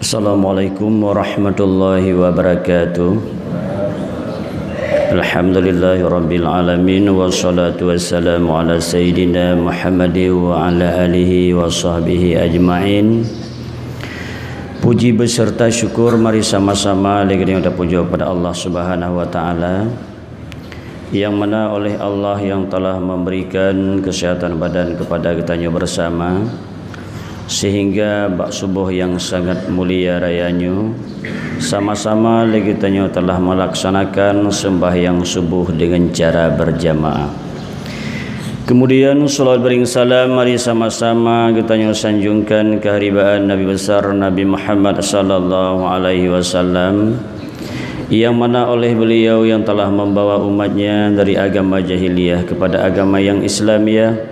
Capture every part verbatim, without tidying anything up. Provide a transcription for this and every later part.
Assalamualaikum warahmatullahi wabarakatuh. Alhamdulillahirabbil alamin, wassalatu wassalamu ala sayyidina Muhammadin wa ala alihi wa sahbihi ajmain. Puji beserta syukur mari sama-sama lagi dengan kita puja kepada Allah Subhanahu wa taala. Yang mana oleh Allah yang telah memberikan kesehatan badan kepada geutanyoe bersama, sehingga bak suboh yang sangat mulia raya nyoe, sama-sama lé geutanyoe telah melaksanakan sembahyang subuh dengan cara berjamaah. Kemudian, salawat bering salam mari sama-sama geutanyoe sanjungkan keharibaan Nabi besar Nabi Muhammad sallallahu alaihi wasallam, yang mana oleh beliau yang telah membawa umatnya dari agama jahiliyah kepada agama yang Islamiah,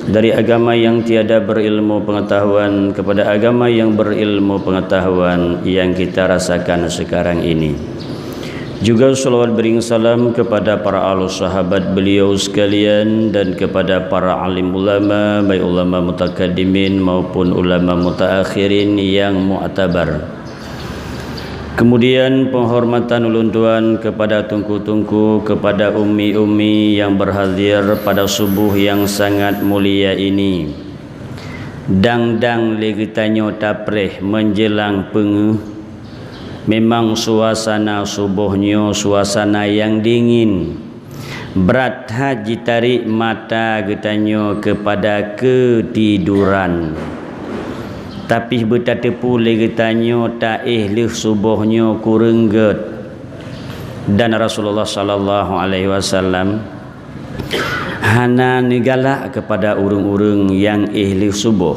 dari agama yang tiada berilmu pengetahuan kepada agama yang berilmu pengetahuan yang kita rasakan sekarang ini. Juga salawat bering salam kepada para ahli sahabat beliau sekalian dan kepada para alim ulama, baik ulama mutakaddimin maupun ulama mutaakhirin yang mu'tabar. Kemudian penghormatan ulôn tuan kepada tungku-tungku, kepada ummi-ummi yang berhadir pada subuh yang sangat mulia ini. Dang-dang lé geutanyoe tapreh menjelang peungeuh, memang suasana suboh nyoe suasana yang dingin. Brat that jitarik mata geutanyoe kepada keutiduran. Tapi beutateupeue lé geutanyoe taéh lheueh suboh nyoe kureueng gét. Dan Rasulullah sallallahu alaihi wasallam hana neugalak kepada ureuëng-ureuëng nyang éh lheueh suboh.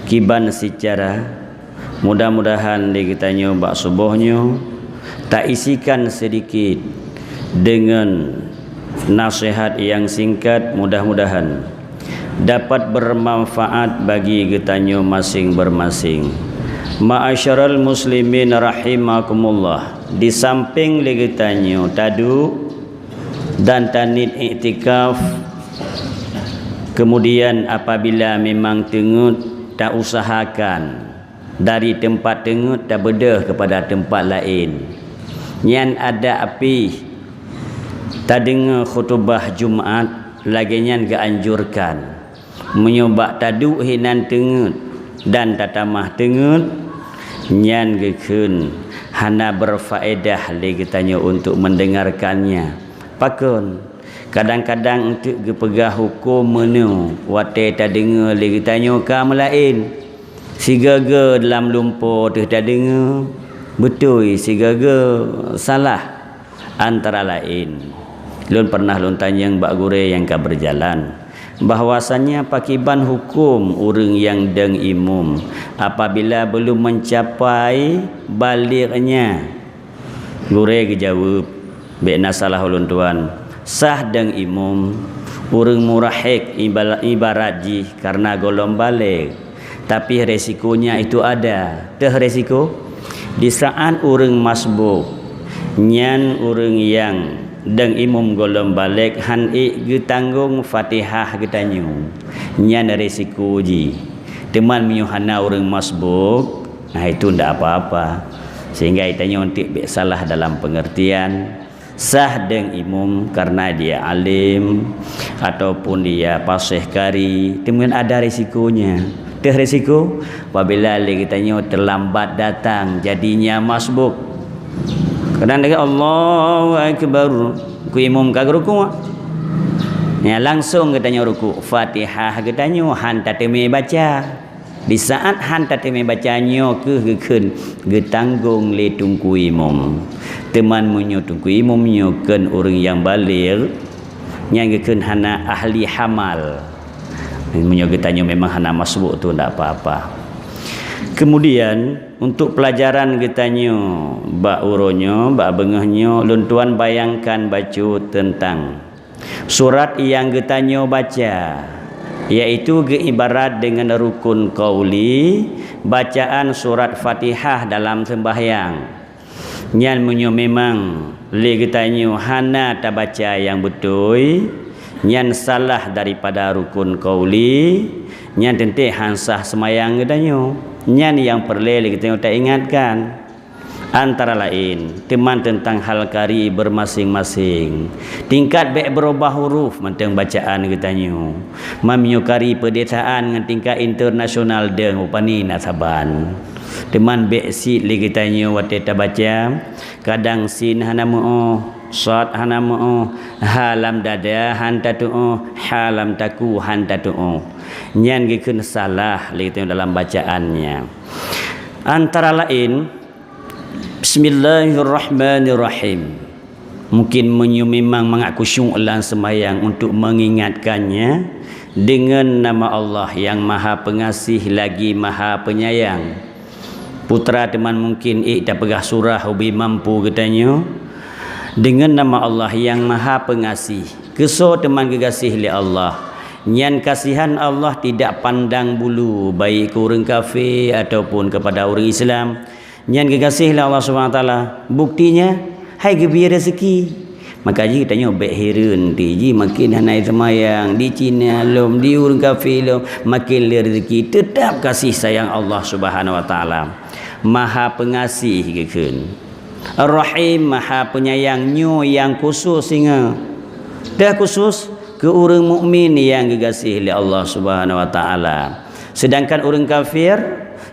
Kiban seucara Mudah-mudahan lé geutanyoe bak suboh nyoe taisikan seudikit deungon naseuhat nyang singkat, mudah-mudahan dapat bermanfaat bagi geutanyoe masing-bermasing. Ma'asyiral muslimin rahimakumullah, di sampéng lé geutanyoe taduek dan taniet iktikaf, kemudian apabila memang teungeut, tausahakan dari teumpat teungeut tabeudôh keupada teumpat laén. Nyan adak pih tadeungoe khutubah Jumat, lagée nyan geuanjurkan. Meunyoe bak taduek hinan teungeut dan tatamah teungeut, nyan geukheun hana berfaedah lé geutanyoe untuk mendengarkannya. Pakon? Kadang-kadang eunteuk geupeugah huköm meunoe watée tadeungoe lé geutanyoe ka meulaén. Sigoe-goe lam lumpo teuh tadeungoe beutôi, sigoe-goe salah. Antara laén, lôn pernah lôn tanyong bak gurée nyang ka beujalan, bahwasanya pakiban huköm ureuëng nyang dong imum apabila belum mencapai baligh nyan? Gurée geujaweueb, "Bék na salah ulôn tuan. Sah dong imum, ureuëng murahek ibarat jih karena gohlom baligh. Tapi resikonya itu ada." Teuh resiko? Di saat ureuëng masbuk, nyan ureuëng nyang dong imum gohlom baligh han ék geutanggong Fatihah geutanyoe. Nyan resiko jih. Teuma meunyoe hana ureuëng masbuk, nah, itu ndak apa-apa. Sehingga geutanyoe eunteuk bék salah dalam pengertian. Sah dong imum karena dia alim ataupun dia paséh kari, teuma ada risikonya. Teuh risiko, apabila lé geutanyoe terlambat datang, jadinya masbuk. Kadang dengar Allahu Akbar, ku imum ka geurukuk. Ya, langsung geutanyoe rukuk, Fatihah geutanyoe han tateumé baca. Di saat han tateumé baca nyoe kheueh geukheun geutanggong lé teungku imum. Teuma meunyoe teungku imum nyoe kheun ureuëng nyang baligh, nyan geukheun hana ahli hamal. Meunyoe geutanyoe memang hana masbuk tu ndak apa-apa. Kemudian, untuk pelajaran geutanyoe bak uroe nyoe, bak beungoh nyoe, lôn tuan bayangkan bacut teuntang surat nyang geutanyoe baca, yaitu geuibarat deungon rukun qauli, bacaan surat Fatihah dalam seumbahyang. Nyan meunyoe memang lé geutanyoe hana tabaca nyang beutôi, Nyan salah daripada rukun qauli, nyan teuntée han sah seumayang geutanyoe. Nyan nyang peureulée lé geutanyoe taingatkan. Antara laén, teuma teuntang hal kari beumaséng-maséng. Tingkat bék beurubah huruf mantong bacaan geutanyoe. Meunyoe kari peudesaan ngon tingkat internasional deueng upani na saban. Teuma bék cit lé geutanyoe watée tabaca, kadang sin hana meu'oh, sod hana meu'oh, ha lam dada han tatu'oh, ha lam takue han tatu'oh. Nyan geukheun salah lé geutanyoe dalam bacaan nyan. Antara laén, Bismillahirrahmanirrahim. Mungkin meunyoe memang mangat khusyuk lam seumayang untuk mengingatkannya, dengan nama Allah yang Maha Pengasih lagi Maha Penyayang. Putra teuma mungkin ék tapeugah surah ubé mampu geutanyoe, dengan nama Allah yang Maha Pengasih. Keusoe teuma geugaséh lé Allah. Nyan kasihan Allah tidak pandang bulu, baik keu ureuëng kafé ataupun kepada ureuëng Islam. Nyan geugaséh lé Allah Subhanahu Wa Taala. Buktinya, hai geubri rezeki. Maka jih tanyoe bék hireuen ti jih makin hana seumayang, di Cina lom, di ureuëng kafé lom, makin le rezeki. Teutap kasih sayang Allah Subhanahu Wa Taala. Maha Pengasih geukheun. Ar-Rahim, Maha Penyayang, nyoe nyang khusus singoh. Teuh khusus keu ureuëng mukmin nyang geugaséh lé Allah Subhanahu Wa Taala. Sedangkan ureuëng kafir,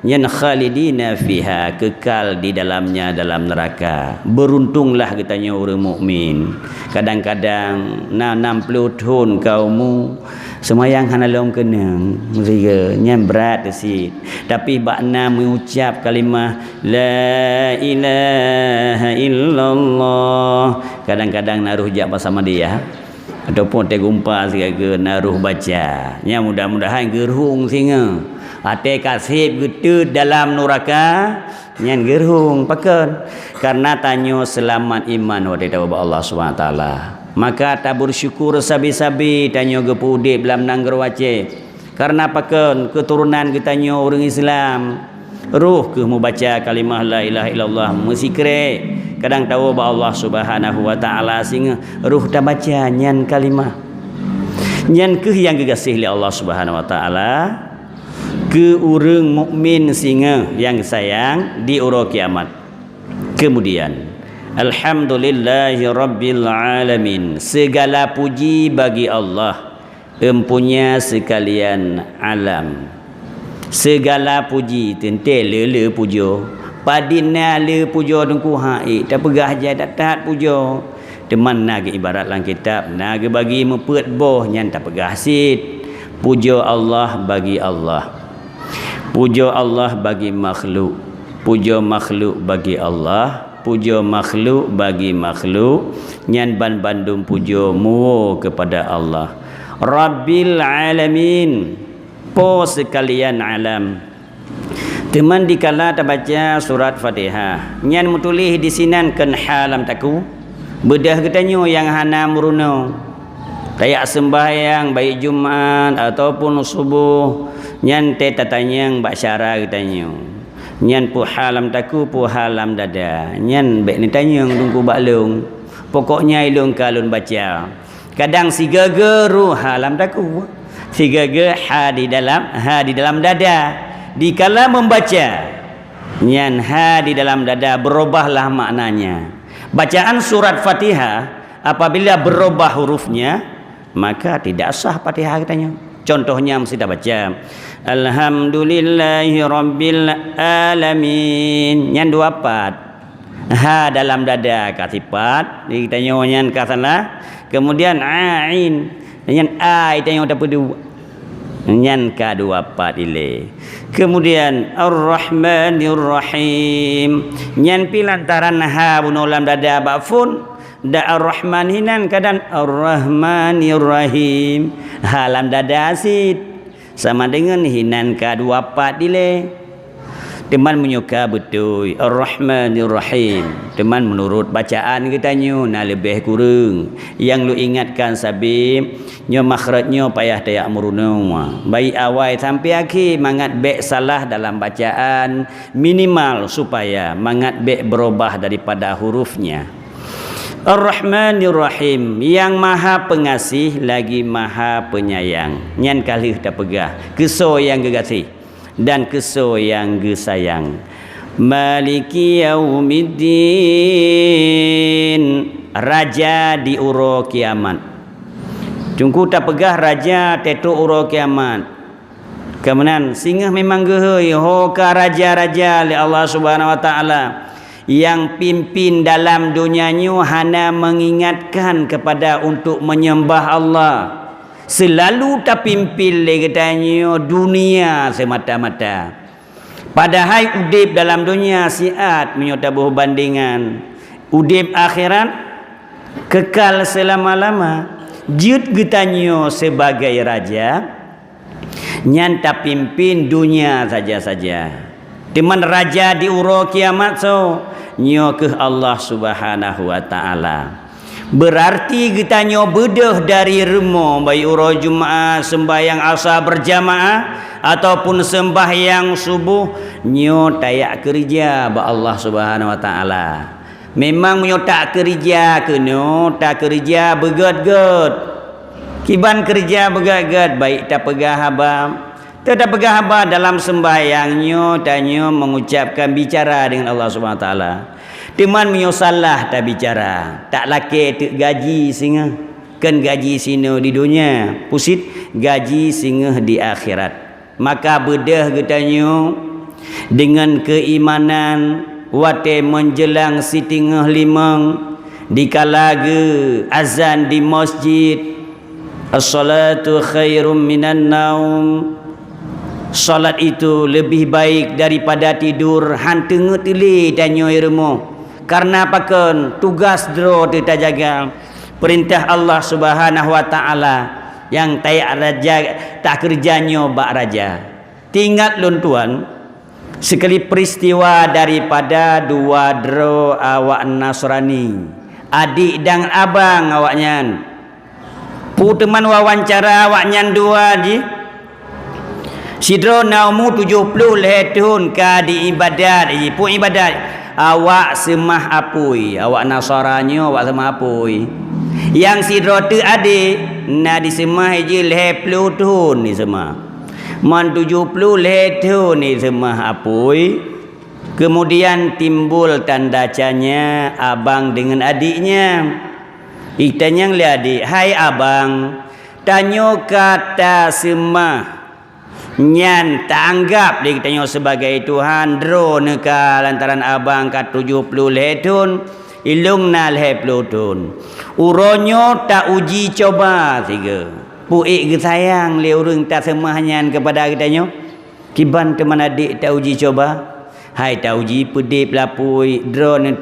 nyan khalidina fiha, kekal di dalamnya, dalam neraka. Beruntunglah geutanyoe ureuëng mukmin. Kadang-kadang na enam puluh thon ka umu, seumayang hana lom keunong, meusigoe, nyan brat cit. Tapi bak na meuucap kalimah, "La ilaha illallah." Kadang-kadang na roh jak basa Madiyah, ataupun teuh gumpa sigaga na roh baca. Nyan mudah-mudahan geurhung singoh. Até kaseb geuteut dalam nuraka, nyan geurhung. Pakon? Karena tanyoe seulamat iman watée tawoe bak Allah Subhanahu Wa Taala. Maka tabeursyukur sabe-sabe tanyoe geupeu udeb lam nanggroe Aceh. Karena pakon? Keuturonan geutanyoe ureuëng Islam. Roh kheueh mubaca kalimah la ilaha illallah meusikrek. Kadang tawoe bak Allah Subhanahu Wa Taala singoh roh tabaca nyan kalimah. Nyan kheueh nyang geugaséh lé Allah Subhanahu Wa Taala keu ureuëng mukmin singoh nyang sayang di uroe kiamat. Kemudian, alhamdulillahirabbil alamin. Segala puji bagi Allah. Empunya sekalian alam. Segala puji teuntée le-le pujoe. Padit na le pujoe Teungku, ha ék tapeugah jai that-that pujoe. Teuma na geuibarat lam kitab, na geubagi meupeuet boh nyan tapeugah cit. Pujoe Allah bagi Allah. Pujoe Allah bagi makhluk. Pujoe makhluk bagi Allah. Pujoe makhluk bagi makhluk, nyan banbandum pujoe muwoe keupada Allah. Rabbil alamin, Po sekalian alam. Teuma dikala tabaca surat Fatihah, nyan meutuléh disinan kon ha lam takue, beudôh geutanyoe nyang hana meurunoe. Tajak seumbahyang, baik Jumat ataupun suboh, nyan teutatanyong bak syara geutanyoe. Nyan peue ha lam takue, peue ha lam dada. Nyan bék neutanyong Teungku bak lôn. Pokoknya ilôn ka lôn baca. Kadang sigaga roh ha lam takue, sigaga ha di dalam, ha di dalam dada. Dikala membaca, nyan ha di dalam dada berubahlah maknanya. Bacaan surat Fatihah apabila berubah hurufnya, maka tidak sah Fatihah geutanyoe. Contohnya mesti tabaca, "Alhamdulillahirabbil alamin." Nyan dua pat. Ha dalam dada ka sipat, di tanyoe nyan ka salah. Kemudian ain. Nyan a tanyoe tapeuduek. Nyan ka dua pat ilée. Kemudian Ar-Rahmanir Rahim. Nyan pi lantaran ha bunoe lam dada bak phon, da Ar-Rahman hinan kadan Ar-Rahmanir Rahim. Ha lam dada cit. Sama deungon hinan ka dua pat ilée. Teuma meunyoe ka beutôi Ar-Rahmanir Rahim, teuma meunurot bacaan geutanyoe na leubeh kureueng. Nyang lôn ingatkan sabe, nyoe makhraj nyoe payah tajak meurunoe. Baik awai sampai akhé mangat bék salah dalam bacaan, minimal supaya mangat bék beurubah daripada hurufnya. Ar-Rahmanir Rahim, nyang Maha Pengasih lagi Maha Penyayang. Nyan ka lheueh tapeugah, keu soe nyang geugaséh dan keu soe nyang geusayang. Maliki yaumiddin, Raja di uroe kiamat. Teungku tapeugah raja teutôk uroe kiamat. Keumudian, singoh memang geuhôi ho ka raja-raja lé Allah Subhanahu wa Taala nyang pimpin dalam donya nyoe hana mengingatkan kepada untuk menyembah Allah. Seulalu tapimpin lé geutanyoe dunia semata-mata. Padahai udeb dalam donya siat meunyoe taboh bandengan udeb akhirat kekal seulama-lama. Jeuet geutanyoe sibagai raja, nyan tapimpin dunia saja-saja. Teuma raja di uroe kiamat soe? Nyoe keuh Allah Subhanahu wa Taala. Beurarti geutanyoe beudôh dari rumoh, baik uroe Jumat seumbahyang asa beurjamaah ataupun seumbahyang suboh, nyoe tajak keureuja bak Allah Subhanahu wa Taala. Memang meunyoe takeureuja keunoe, takeureuja beugét-gét. Kiban keureuja beugét-gét, baik tapeugah haba, teu tapeugah haba dalam seumbahyang nyoe, tanyoe mengucapkan bicara dengan Allah Subhanahu wa Taala. Teuma meunyoe salah tabicara, tak lakée teuk gaji singoh. Kon gaji sinoe di donya, pusit gaji singoh di akhirat. Maka beudôh geutanyoe deungon keuimanan watée meunjeulang siteungoh limong, dikala geu azan di masjid, "As-salatu khairum minan naum." Salat itu lebih baik daripada tidur, han teungeut lé tanyoe rumoh. Karena pakon? Tugas droe teuh tajaga. Peurintah Allah Subhanahu wa Taala nyang tajak raja, takeureuja nyoe bak raja. Teuingat lôn tuan, sikali peristiwa daripada dua droe awak Nasrani, adik dan abang awaknyan. Peue teuma wawancara awaknyan dua jih? Sidroe na umu tujoh ploh lhée thon ka diibadat, jipeue ibadat, awak seumah apui, awak Nasara nyoe awak seumah apui. Nyang sidroe teuk adék na diseumah jih lhée ploh thon diseumah. Man tujoh ploh lhée thon diseumah apui, keumudian timbul tanda tanya abang deungon adiknya. Itanyong lé adék, "Hai abang, tanyoe ka taseumah nyan taanggab lé geutanyoe sibagai Tuhan, droeneuh ka lantaran abang ka tujoh ploh lhée thon, ilông na lhée ploh thon. Uroe nyoe tauji cuba sigoe, peue ék geusayang lé ureuëng taseumah nyan keupada geutanyoe?" Kiban teuma adék tauji cuba? Hai tauji peudeb lapui, droeneuh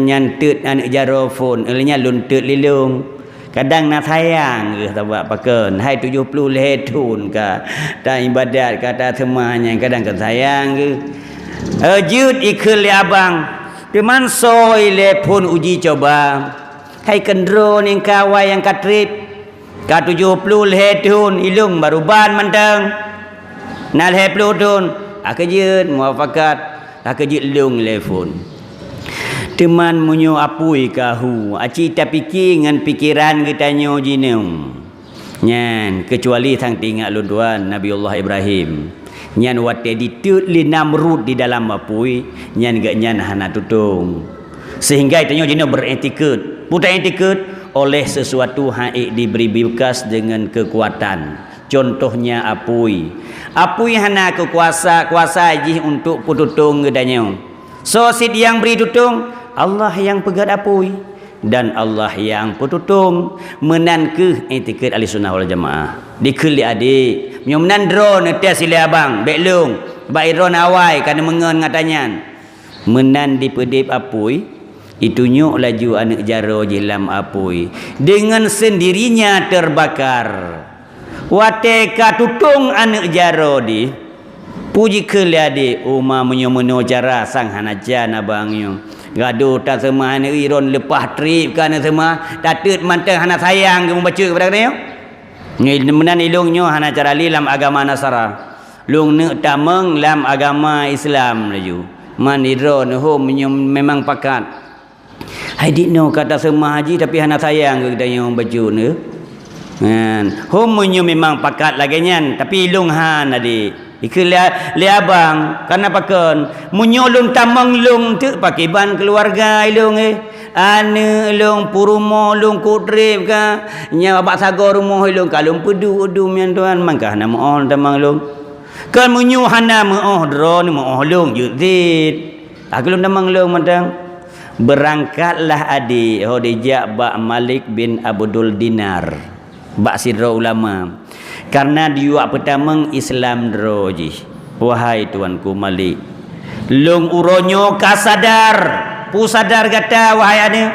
nyan teut aneuëk jaroe phon, lheueh nyan lôn teut lé lông. Kadang na sayang geuh sabab pakon, hai tujoh ploh lhée thon ka taibadat, ka taseumah nyan, kadang kon sayang geuh. Eh, jeuet ikheun lé abang, teuma soe lé phon uji cuba. Hai kon droeneuh ka awai nyang ka treb. Ka tujoh ploh lhée thon, ilông barô ban mantong. Na lhée ploh thon, akhé jeuet mufakat, akhé jeuet lông lé phon. Teuma meunyoe apui ka hu, aci tapike ngon pikeran geutanyoe jinoe. Nyan, keucuali sang teuingat lôn tuan, Nabiullah Ibrahim. Nyan watée diteut lé Namrud di dalam apui, nyan geuhnyan hana tutong. Sehingga tanyoe jinoe beretikad. Peue taetikad? Oleh sesuatu han ék dibri bekas deungon keukuatan. Contohnya apui. Apui hana keukuasa, kuasa jih untuk peututong geutanyoe. Soe cit nyang bri tutong? Allah nyang peugét apui. Dan Allah nyang peututong. Meunan kheueh itikad Ahli Sunnah wal Jamaah. Dikheun lé adék, meunyoe meunan droeneuh teuh silée abang, bék lông, bak droeneuh awai ka neumeungon ngon tanyan. Meunan dipeudeb apui, itunyok laju aneuëk jaroe jih lam apui, deungon seundirinya teubakar. Watée ka tutong aneuëk jaroe dih, peue jikheun lé adék, "Uma meunyoe meunoe cara sang hana can abang nyoe. Gadôh taseumah aneuëk droeneuh leupah treb ka neuseumah, tateut mantong hana sayang geumeubacut keupada geutanyoe." Nyoe meunan ilông nyoe hana cara lé lam agama Nasara. Lông neuk tamong lam agama Islam laju. Man idroe neuhom meunyoe memang pakat. Hai dinoe ka taseumah jih, tapi hana sayang keu geutanyoe bacut nyoe. Nyan. Hom meunyoe memang pakat lagée nyan, tapi ilong han, adik. Ikeu lé, lé abang, kana pakon. Meunyoe lôn tamong lôn teuk pakriban keuluwarga ilong, eh. Aneuëk lôn, peurumoh lôn, kok treb ka. Nyan bak sagoe rumoh ilong ka lôn peuduek dum nyan tuan, mangka hana meuoh tamong lôn. Kon meunyoe hana meuoh droeneuh, meuoh lôn jeuet cit. Ka lôn tamong lôn mantong. Beurangkatlah adik ho dijak bak Malik bin Abdul Dinar, bak sidroe ulama. Kareuna di wak peutamong Islam droe jih. Wahai tuanku Malik, lôn uroe nyoe ka sadar, peue sadar gata, wahai aneuëk?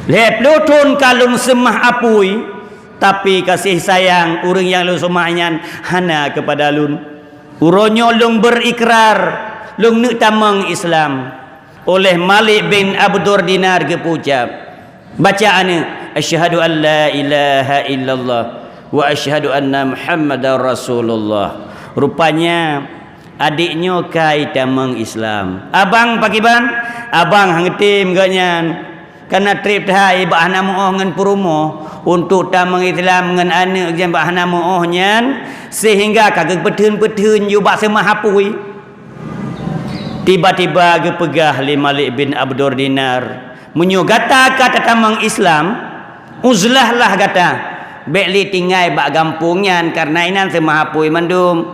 Lhée ploh thon ka lôn seumah apui, tapi kasih sayang ureuëng nyang lôn seumah nyan hana keupada lôn. Uroe nyoe lôn beurikrar, lôn neuk tamong Islam. Óh lheueh Malik bin Abdur Dinar geupeucab, "Baca aneuëk, asyhadu an la ilaha illallah wa asyhadu anna Muhammadar Rasulullah." Rupanya, adik nyoe ka itamong Islam. Abang pakriban? Abang han geutem gobnyan. Kareuna treb that bak hana meuoh ngon peurumoh, untuk tamong Islam ngon aneuëk nyan bak hana meuoh nyan, seuhingga ka geupeutheun-peutheun yue bak seumah apui. Tiba-tiba geupeugah lé Malik bin Abdur Dinar, "Meunyoe gata ka tatamong Islam, uzlahlah gata. Bék lé tinggai bak gampông nyan, kareuna inan seumah apui mandum.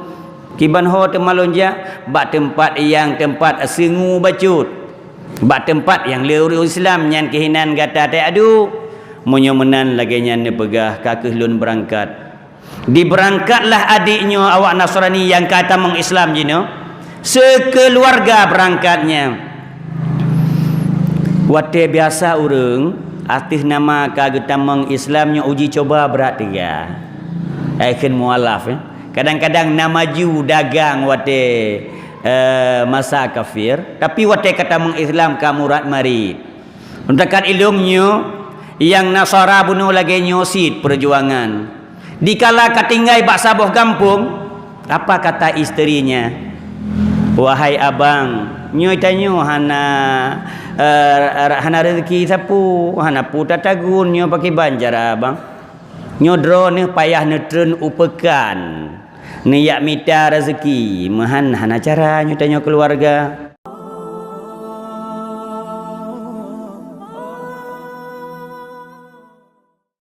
Kiban ho teuma lôn jak bak teumpat nyang teumpat seungue bacut, bak teumpat nyang le ureuëng Islam, nyan keuh inan gata taduek. Meunyoe meunan lagée nyan neupeugah, ka kheueh lôn beurangkat." Dibeurangkatlah adik nyoe awak Nasrani nyang ka tamong Islam jinoe. Seukeuluwarga beurangkat nyan. Watée biasa ureuëng ateueh nama ka geutamong Islam nyoe uji cuba brat teuga. Ai kheun mualaf, eh. Kadang-kadang na maju dagang watée, eh, masa kafir, tapi watée ka tamong Islam ka murat marit. Meutakad ilong nyoe, nyang Nasara bunoe lagée nyoe cit peujuangan. Dikala ka tinggai bak saboh gampông, apa kata istrinya? "Wahai abang, nyoe tanyoe hana, eh, hana rezeki sapeue, hana peue tatagun, nyoe pakriban cara abang? Nyoe droeneuh payah neutreun u peukan, neujak mita rezeki, meuhan hana cara nyoe tanyoe keuluwarga."